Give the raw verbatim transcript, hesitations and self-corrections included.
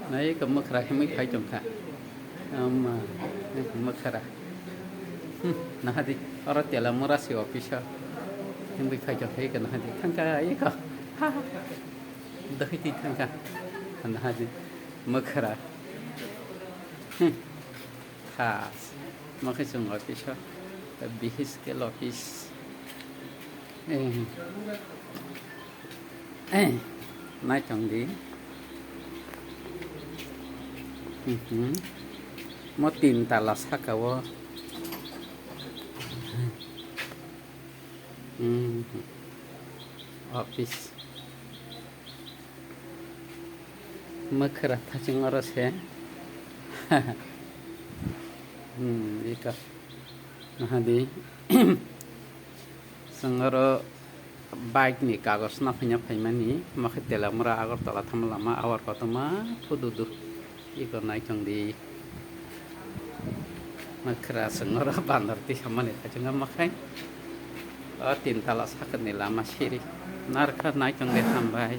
Nai ka mwkhra himwi phai tongkha. Ama, mwkhra. Hmm, nahadi, oro Telamura si office o. Himwi phai tongkha, eka nahadi. Thangkha, eka. Ha, ha. Dohiti thangkha. Nahadi, mwkhra. Hmm. Khas. Mwkhra chwng office o. Bihis ke office. Eh. Eh, naitong di. Mhm. Mo tin tala saka o. Mhm. Office. Mwkhra thaching oro se. Hmm, ito. Nahadi. Chwng oro bike ni kagoj no phaina phaimani, omo khe Telamura Agartala thangma lama, awar kotorma phududu. Iko naitong di. Mwkhra chwng oro bandor tisamani thaching omo khe. O tin tala sakani lama siri. Narwkha naitong di hambai.